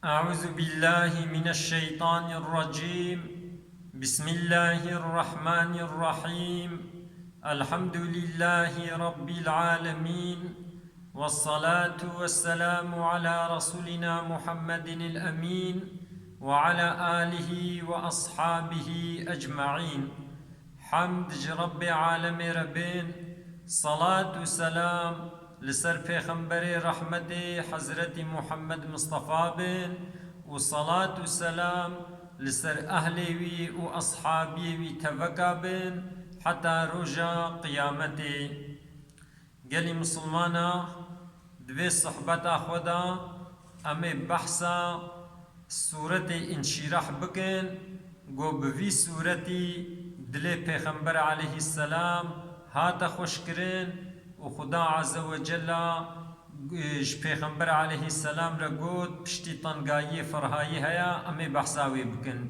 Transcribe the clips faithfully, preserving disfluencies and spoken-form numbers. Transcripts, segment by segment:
أعوذ بالله من الشيطان الرجيم. بسم الله الرحمن الرحيم. الحمد لله رب العالمين. والصلاة والسلام على رسولنا محمد الأمين وعلى آله وأصحابه أجمعين. Hemd ji Rebbê alemê re bên, salat û selam li ser Pêxemberê rehmetê Hezretî Muhammed Mistefa bin û salat û selam li ser ehlê wî û eshabiyê wî teveka bin heta roja qiyametê. Gelî misilmana, di vê sohbeta xwe de em ê behsa sûretê Înşîrah bikin, ku bi vî sûretî dilê Pêxember aleyhisselam hate xweşkirin û Xuda Azze ve Cella, e, ji Pêxember aleyhisselam re got, piştî tengayiyê ferhayî heye, em ê behsa wê bikin.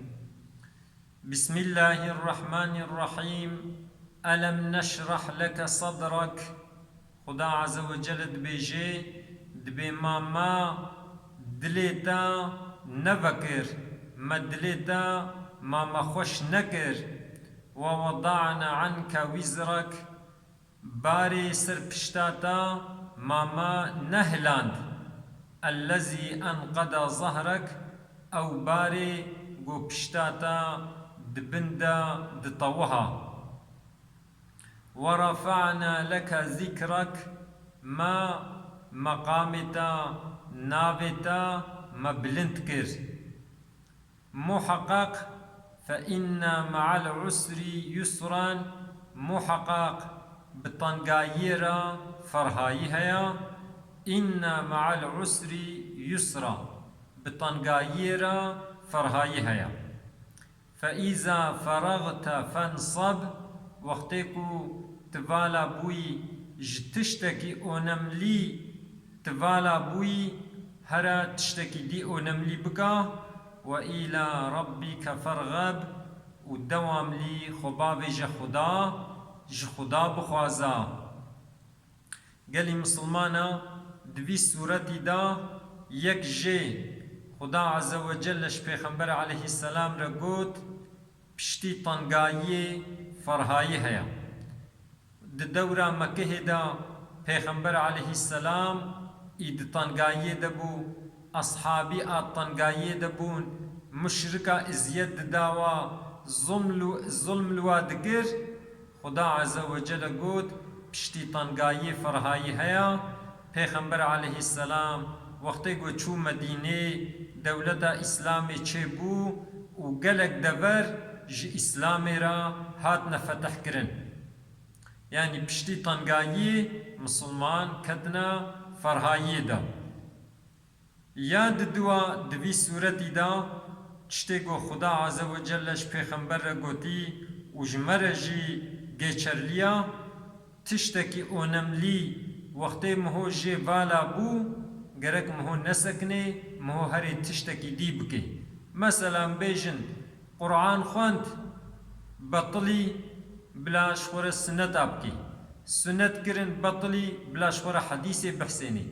Bismillahirrahmanirrahîm. Elem neşrah leke sadrak. Xuda Azze ve Celle dibêje, dibê ma me dilê te nevekir, me dilê te ma me xweş nekir. Ve weda'na anke wizrak. Barê ser pişta te ma me nehiland. Ellezî enqeda zahrek, ew barê ku pişta te di bin de ditewiha. Ve rafa'na leke zîkrek, me meqamê te, navê te me bilind kir. Muheqeq, fe inne me'al usri yusran, muheqeq bi tengayiyê re ferhayî heye, inne me'al usri yusra, bi tengayiyê re ferhayî heye. Fe îza feragte fensab, wextê ku tu vala bûyî ji tiştekî onemlî, tu vala bûyî here tiştekî dî onemlî bika, ve îla rabbîke fergeb, û dewamlî xwe bavêje Xuda, ji Xuda bixwaza. Gelî misilmana, di vî sûretî de yek jê Xuda Azze ve Celle ji Pêxember aleyhisselam re got, piştî tengayiyê ferhayî heye. Di dewra Mekehê de Pêxember aleyhisselam î di tengayiyê de bû, eshabî a tengayiyê de bûn, muşrika eziyet didawa, zulm li, zulm li wa dikir. Xuda Azze ve Celle got, piştî tengayiyê ferhayî heye. Pêxember aleyhisselam wextê ku çû Medînê, dewleta Îslamê çêbû û gelek dever ji Îslamê re hatine fetihkirin. Yanî piştî tengayiyê misilman ketine ferhayiyê de. Ya di dua di vî sûretî de tiştê ku Xuda Azze ve Celle ji Pêxember re gotî û ji me re jî geçerliya, tiştekî onemlî wextê miho jê vala bû, gerek miho nesekinê, miho herê tiştekî dî bikê. Mesela bêjin, Quran xwend, betilî bila ji xwe re suneta bikê. Sunet kirin, betilî bila ji xwe re hedîsê bihsênê.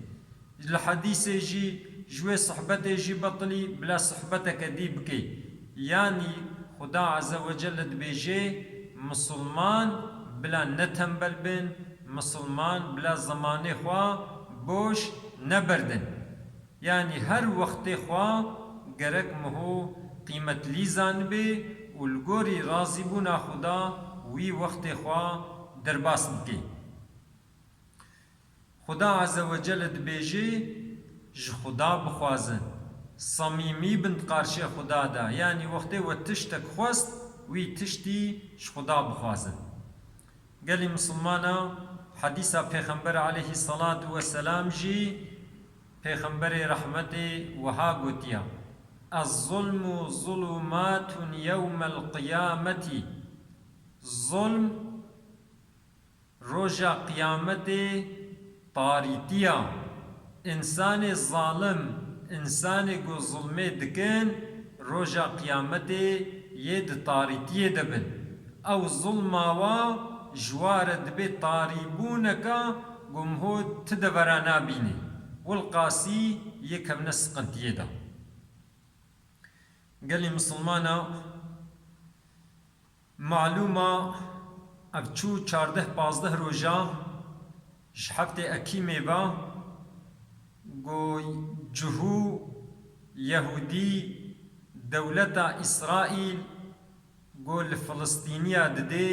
Li hedîsê jî, ji wê sohbetê jî betilî bila sohbeteke dî bikê. Yanî Xuda Azze ve Celle dibêje, misilman bila ne tembel bin, misilman bila zemanê xwe boş neberdin. Yanî her wextê xwe gerek miho qîmetlî zanibê û li gorî razîbûna Xuda wî wextê xwe derbas bikê. Xuda Azze ve Celle dibêje, ji Xuda bixwazin. Samîmî bin di qarşê Xuda de. Yanî wextê we tiştek xwest, wî tiştî ji Xuda bixwazin. Gelî misilmana, hedîsa Pêxember aleyhisselatu vesselam jî, Pêxemberê rehmetê wiha gotiya, "Ez-zulmu zulumatun yewmel qiyameti." Zulm roja qiyametê tarîtiya. Însanê zalim, însanê ku zulmê dikin, roja qiyametê yê di tarîtiyê de bin. Ew zulma wa ji wa re dibe tarîbûneka ku miho ti devera nabînê. Wilqasî yê kevne siqintiyê de. Gelî misilmana, malûma ev çû çardeh pazdeh roja ji heftê Ekîmê ve ku cihû Yehûdî dewleta Îsraîl ku li Filistîniya didê,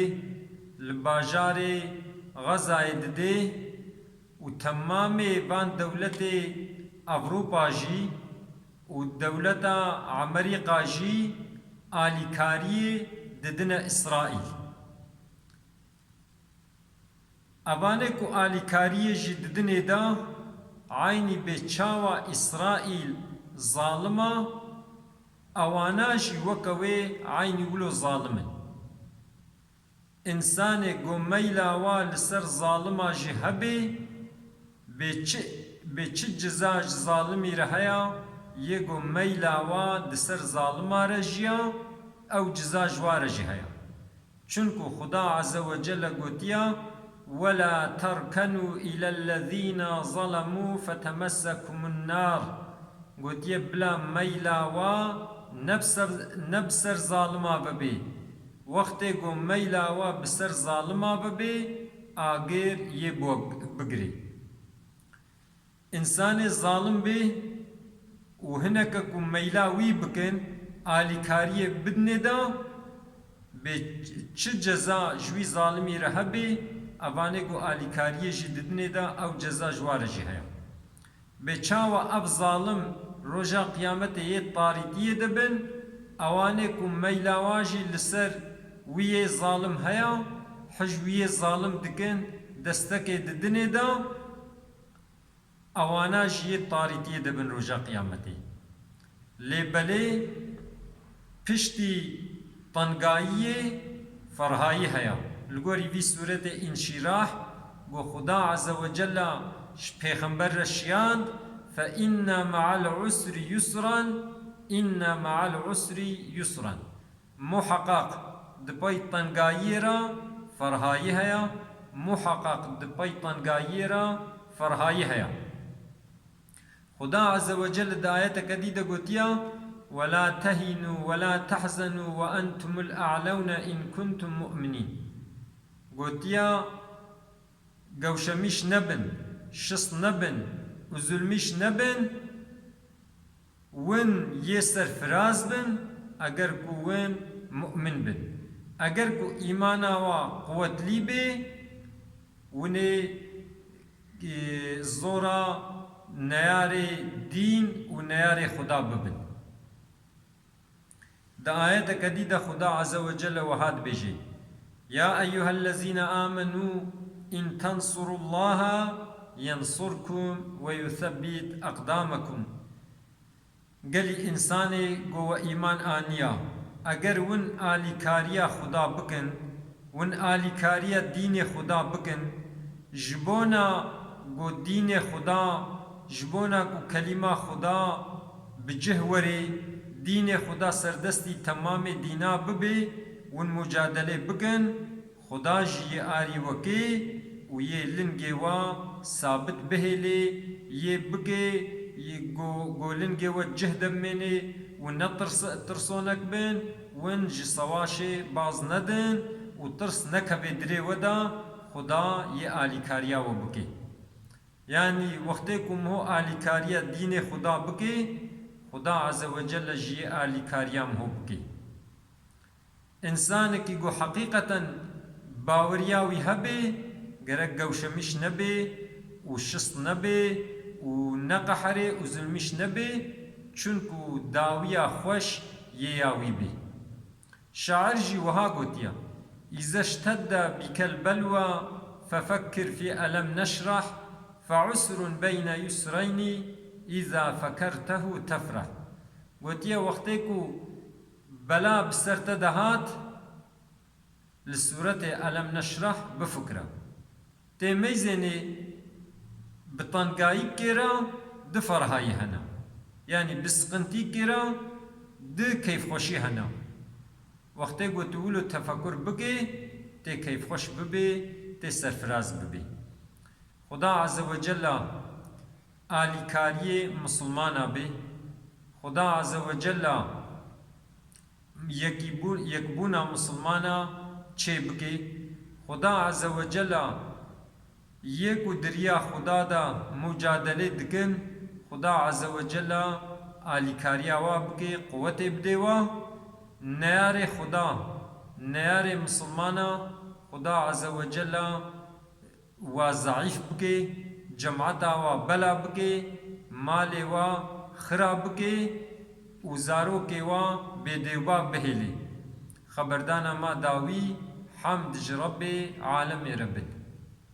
li bajarê Xezayê didê û temamê van dewletê Ewropa jî û dewleta Amerîka jî alîkariyê didine Îsraîl. Evanê ku alîkariyê jî didinê de, eynî bê çawa Îsraîl zalim a, ewana jî weke wê eynî wilo zalim in. Însanê ku meyla wa li ser zalima jî hebe, bê çi, bê çi ceza ji zalimî re heya, yê ku meyla wa di ser zalima re jî ya, ew ceza ji wa re jî heya. Çunku Xuda Azze ve Celle gotiya, "Wela terkenû îlellezîne zalemû fetemessekumun nar." Gotiye, bila meyla wa ne bi ser, ne bi ser zalima ve bê. Wextê ku meyla wa bi ser zalima ve bê, agir yê bo bigirê. Însanê zalim bê û hineke ku meyla wî bikin, alîkariyê bidinê de, bê çi ceza ji wî zalimî re hebê, evanê ku alîkariyê jî didinê de, ew ceza ji wa re jî heye. Bê çawa ev zalim roja qiyametê yê tarîtiyê de bin, ewanê ku meyla wa jî li ser wî yê zalim heya, hij wî yê zalim dikin, destekê didinê de, ewana jî yê tarîtiyê de bin roja qiyametê. Lê belê piştî tengayiyê ferhayî heye. Li gorî vî sûretê Înşîrah, ku Xuda Azze ve Celle ji pêxember re şiyand, "Fe inne me'al usri yusran, inne me'al usri yusran." Muheqeq di pey tengayiyê re ferhayî heye, muheqeq di pey tengayiyê re ferhayî heye. Xuda Azze ve Celle di ayeteke dî de gotiya, "Ve la tehînû ve la tehzenû ve entumul a'lewne in kuntum mu'minîn." Gotiya, gewşemîş nebin, şist nebin û zulmîş nebin, win yê serfiraz bin, eger ku win mu'min bin. Eger ku îmana wa quwetlî bê, winê, e, zora neyarê dîn û neyarê Xuda bibin. Di ayeteke dî de Xuda Azze ve Celle wiha dibêje, "Ya eyyuhellezîne amenû in tensurullaha yensurkum ve yuthebbit eqdamekum." Gelî însanê ku we îman aniya, eger win alîkariya Xuda bikin, win alîkariya dînê Xuda bikin, ji bona ku dînê Xuda, ji bona ku kelîma Xuda bi cih werê, dînê Xuda serdestî temamê dîna bibe, win mucadelê bikin, Xuda jî yê arî wekê û yê lingê wa sabit bihêlê, yê bike, yê go, go lingê we cih de bimênê û ne tirs, tirsonek bin, win ji sewaşê baz nedin û tirs nekeve dilê we de, Xuda yê alîkariya we bike. Yanî wextê ku miho alîkariya dînê Xuda bike, Xuda Azze ve Celle jî yê alîkariya miho bike. Însanekî ku heqîqeten baweriya wî hebe, gerek gewşemîş nebe û şist nebe û neqehere û zulmîş nebe, çunku dawiya xweş yê ya wî bê. Şair jî wiha gotiye, "Îze ştedde bikel belwa fefekkir fî elem neşrah, fe usrun beyne yusreyni, îza fekertehu tefrah." Gotiye, wextê ku bela bi ser te de hat, li sûretê Elem Neşrah bifikire. Tê meyzênê bi tengayîkê re du ferhayî hene. Yanî bi siqintîkê re du keyfxweşî hene. Wextê ku tu wilo tefekur bikê, tê keyfxweş bibê, tê serfiraz bibê. Xuda Azze ve Cella alîkariyê misilmana bê. Xuda Azze ve Cella yekîbûn, yekbûna misilmana çê bike. Xuda Azze ve Cella yê ku di riya Xuda de mucadelê dikin, Xuda Azze ve Cella alîkariya wa bike, quwetê bidê wa. Neyarê Xuda, neyarê misilmana, Xuda Azze ve Cella wa zeîf bike, cemata wa bela bike, malê wa xira bike û zarokê wa bêdewba bihêlê. Xeberdana ma dawî, hemd ji Rebbê alemê re bin.